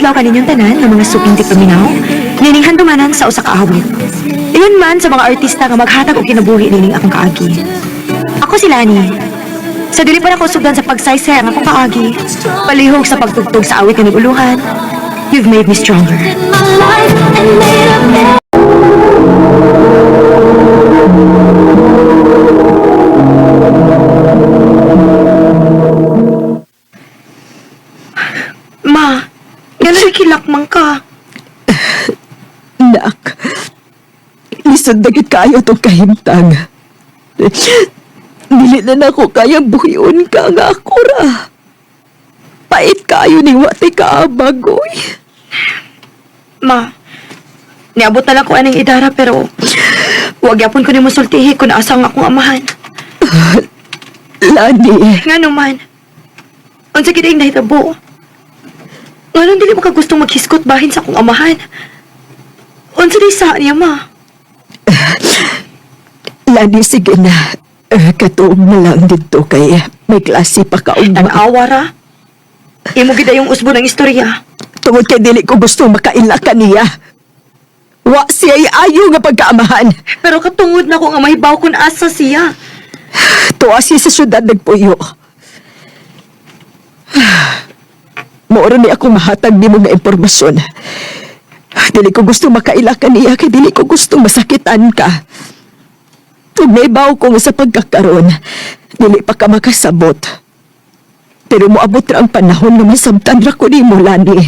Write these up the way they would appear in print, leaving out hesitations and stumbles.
adlaw kaninyong tanan nga mga suping tipaminaw, nining handumanan sa usa ka awit. Iyon man sa mga artista nga maghatag og kinabuhi nining akong kaagi. Ako si Lani. Sa dili pa nako sugdan sa pagsaysay ang akong kaagi, palihog sa pagtugtog sa awit nga nag-uluhan, you've made me stronger. Ma, ngano kilak man ka? Nak, lisod na gid kaayo tong kahimtang. Dili na nako kayang buhion ka nga ako ra. Pait kaayo ning wa tay kaabag, oy. Ma, niabot na lang ko aning idara pero wag yapon ko nimo sultihi kung asa ang akong amahan. Lani, Nga naman, unsa gid ang nahitabo? Nganong dili mo ka gustong maghiskot bahin sa akong amahan? Unsa di sa niya, ma? Lani, sige na. Eh, katuog na lang dito kay may klase pa ka ugma. Tan-awa ra. Imo gid yung usbo ng istorya. Tungod kay dili ko gusto makaila ka niya. Wa siya'y ayo nga pagkaamahan. Pero katungod na ko nga mahibaw kun asa siya. Tuwa siya sa syudad nagpuyo. Mauro ni ako mahatag nimo nga impormasyon. Dili ko gusto makaila ka niya kay dili ko gusto masakitan ka. Ug naibaw ko nga sa pagkakaron, dili pa ka makasabot. Pero moabot ra ang panahon nga masabtan ra ko nimo, Lani.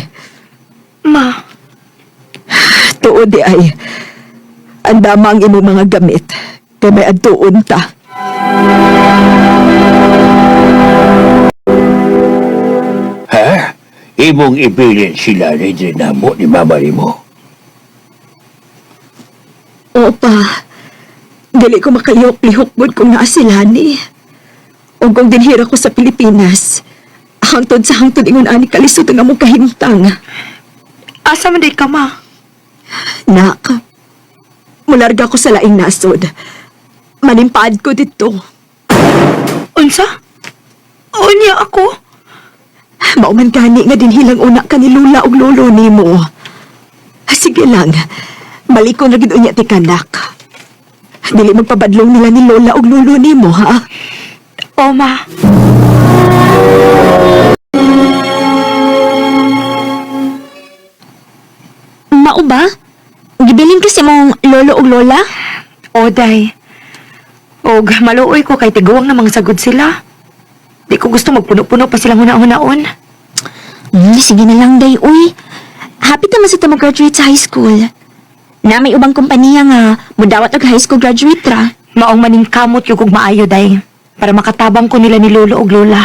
Ma, Tuod di ay, andama ang imong mga gamit, kay may adtuon ta. Ha? Imong ibilin sila ni Drinamo ni mama nimo. Opa, dili ko makalihok-lihok gud kung naa si Lani. O kung dinhira ko sa Pilipinas, hangtod sa hangtod ingon ani kalisod ang among kahimtang. Asa man day ka, ma? Nak, mularga ko sa laing nasod. Manimpaad ko dito. Unsa? Unya ako? Mauman gani nga dinhilang una ka ni Lula og lolo nimo. Sige lang, balikon ra gid unya ti kanak. Dili magpabadlong nila ni Lola og lolo nimo, ha? O, ma. Mao ba? Gibilin kasi mong lolo ug lola? O, day. Og maluoy ko kay tiguang na mga sagod sila. Di ko gusto magpuno-puno pa silang huna-hunaon. Sige na lang, day, uy. Happy ta man sa ta graduate sa high school. Na may ubang kompanya nga mudawat og high school graduate ra. Maong maningkamot yung kog maayo, day. Para makatabang ko nila ni lolo og lola.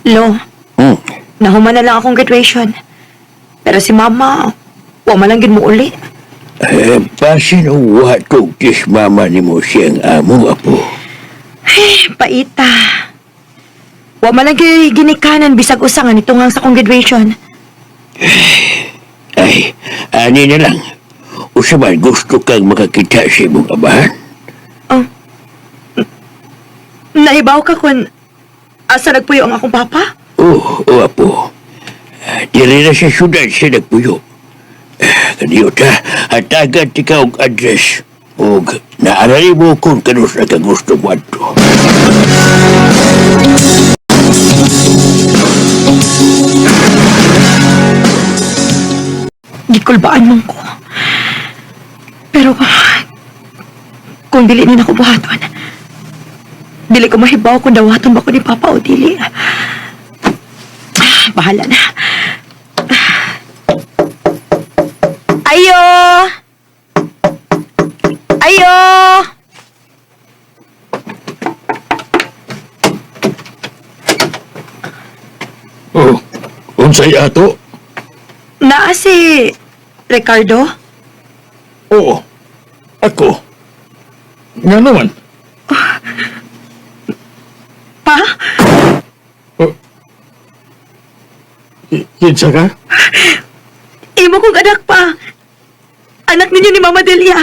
Lo, nahuman na lang akong graduation. Pero si mama, wa man lang gid mo uli. Eh, basin wa tugtis mama nimo siyang amo apo. Ay, paita. Wa man lang gyud ginikanan bisag usa nga nitungang sa akong graduation. Ay, ani na lang. Usa man gusto kang makakita sa imong amahan. Oh. Nahibaw ka kung asa nagpuyo ang akong papa? Oh, oh apo. Diri na sa syudad siya nagpuyo. Eh, kaniyo ta, hatagan ti ka og address. Og naarali mo kung kanus na kagusto mo adto. Gikulbaan man ko. Pero kung dili ni nako buhaton, dili ko mahibaw kung dawaton ba ko ni Papa o dili. Ah, bahala na. Ayo! Ayo! Oh, unsay ato? Naa si Ricardo? Oo, ako. Nga naman, Pa? Kinsa ka? Imo kong anak pa. Anak ninyo ni Mama Delia.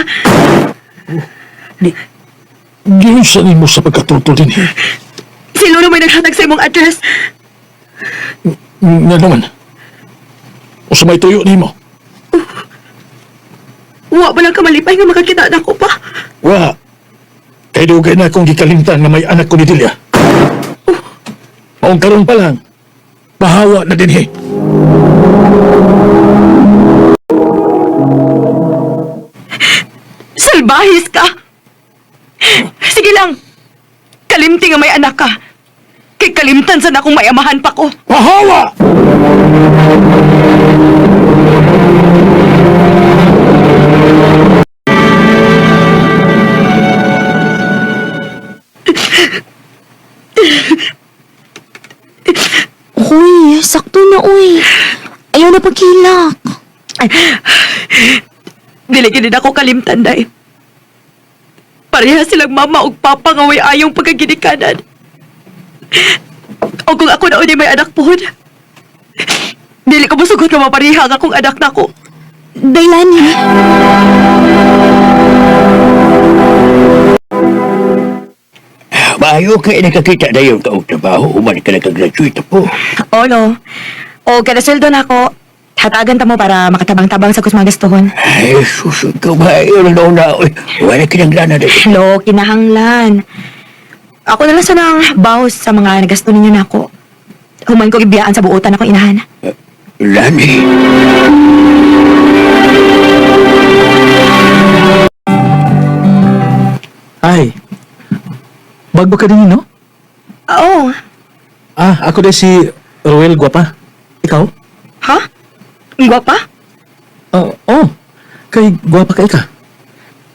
Giunsa nimo sa pagkatultol din eh. Si Lolo may naghatag sa imong address. Nga naman. Unsa may tuyo nimo? Wa ba lang kamalipay nga makakita na ko pa? Wa. Kay dugay na akong gikalimtan nga may anak ko ni Delia. Maong karon pa lang, bahawa na dinhi. Salbahis ka! Sige lang. Kalimti nga may anak ka. Kay kalimtan sa akong may amahan pa ko. Pahawa! Uy, sakto na uy. Ayaw na pagkilak. Dili gid ako kalimtan day. Pareha silang mama ug papa nga way ayong pagkaginikanan. O kung ako na may anak pod. Dili ko mosugot nga mapareha ang akong anak nako. Daylani. Maayo kay nakakita dayon ka og trabaho human ka nakagraduate po. Olo. O kada sweldo na ako, hatagan ta mo para makatabang-tabang sa kusang gastuhon. Ay, susod ka ba? Ayun na na. Uy, wala kinanglanan na. Lo, kinahanglan. Ako na lang sa nang bawas sa mga nagasto ninyo nako. Human ko gibiyaan sa buotan akong inahan. Lani. Ay, bago ka din, no? Oo. Ah, ako din si Ruel Guapa. Ikaw? Ha? Ang gwapa? Oo. Oh, kay guwapa ka ika.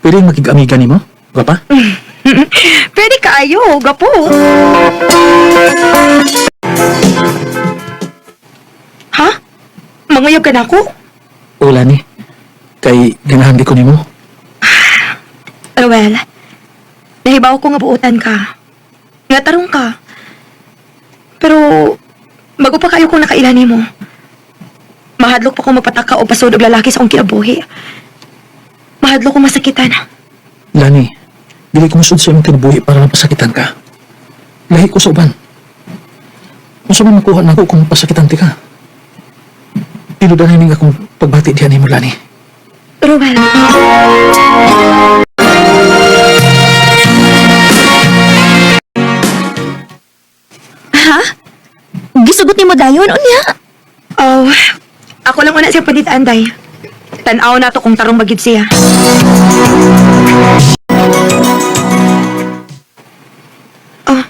Pwede makig-amiga nimo? Guwapa? Pwede kaayo, gwapo. Ha? Manguyab ka na ako? Wala ni. Kay ganahan di ko nimo. Ruel, nahibaw ko nga buotan ka. Nga tarong ka. Pero, bago pa kayo kung nakaila nimo. Mahadlok pa kong magpataka o pasod og lalaki sa akong kinabuhi. Mahadlok ko masakitan. Lani, dili ko masud sa imong kinabuhi para mapasakitan ka. Lahi ko sa uban. Unsa man makuha nako kung pasakitan ti ka? Tinudahay ning akong pagbati diyan nimo, Lani. Ruel. Ha? Gisugot ni mo dayon unya. Oh, ako lang una siya panit anday. Tanaw na to kung tarong bagid siya. Oh,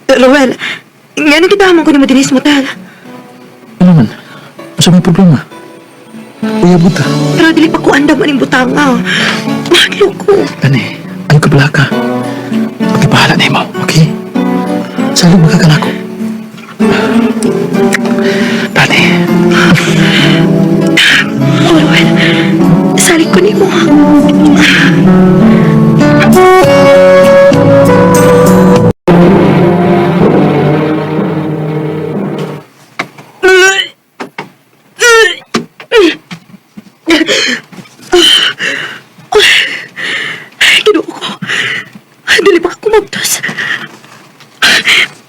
Ruel, nga nang kidahamon ko ni mo dinis mo tal. Ano man? Unsa may problema? Uyab ta. Pero dili pa ko andam aning butanga. Mahadlok ko. Lani, ano ka bala ka? Okay, bahala na imo, okay? Salig makakanako. Lani, Oh, Ruel, salig ko nimo. Ginoo ko. Dili pa ako mabdos.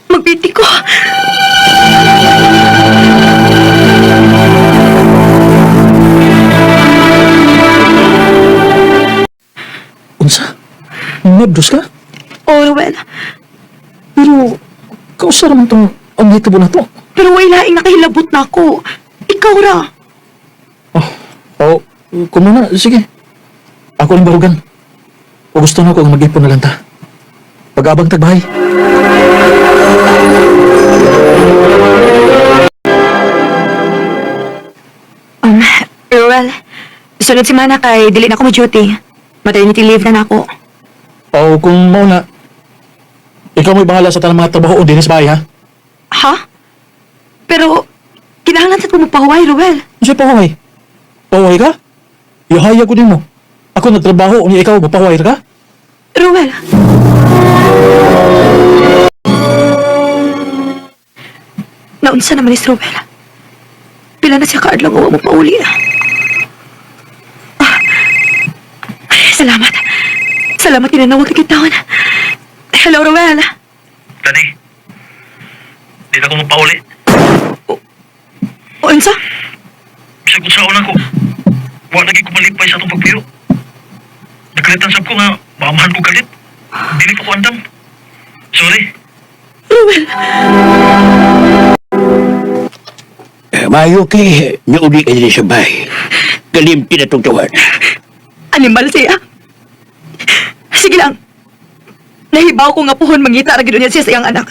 Magbiti ko. unsa? Nabdos ka? Oh, Ruel. Pero, kausa raman tong ang nahitabo na to. Pero way laing nakahilabot na ako. Ikaw ra. Oh, oh, kumuna, sige. Ako ang barugan. O gusto na ko ang mag-ipon na lang ta. Pag-abang tagbahay. Ruel, sunod si Mana kay dili na ako mo-duty. Maternity leave na nako. O kung mauna, ikaw mo'y bahala sa tanang mga trabaho o dinis bahay, ha? Ha? Pero, kinahanglan sa ko magpahuway, Ruel. Ano pahuway? Pahuway ka? Ihayag ko din mo. Ako nagtrabaho, unya ikaw, mapahuway ka? Ruel. Naunsa naman is Ruel. Pila na siya kaadlaw nga wa mo pauli. Ah. Ay, salamat. Salamat tinanawag ka kitawon. Hello, Ruel. Lani, di na ko mapauli. Unsa? Bisag unsaon ako. Wa lagi ko malipay sa atong pagpuyo. Nagkalitan sab ko nga maamahan ko galit. Dili pa ko andam. Sorry. Ruel. Eh, Maayo kay nauli ka diri sa bahay. Kalimti na tong tawan. Animal siya. Sige lang. Nahibaw ko nga puhon mangita ra gid niya siya sa iyang anak.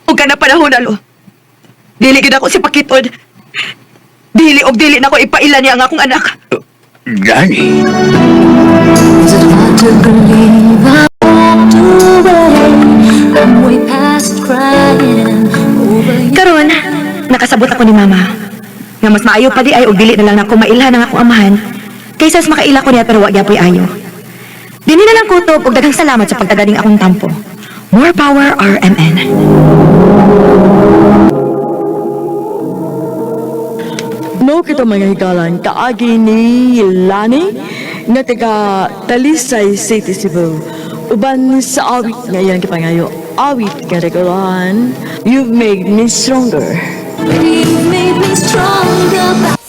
Ug kana panahon alo. Dili gid ako si pakitod. Dili og dili nako ipaila niya ang akong anak. Lani, Is it hard to believe I walked away? I'm way past crying over you. Karon, nakasabot ako ni mama. Nga mas maayo pa di ay og dili na lang nako mailhan ang akong amahan kaysa sa makaila ko niya pero wa gyapoy ayo. Dini na lang kutob og daghang salamat sa pagtaganing akong tampo. More power RMN. No kita mga higalan, kaagi ni Lani nga taga Talisay City, Cebu. Uban sa awit nga iyang gipangayo, awit nga regalahan, You've Made Me Stronger. You made me stronger.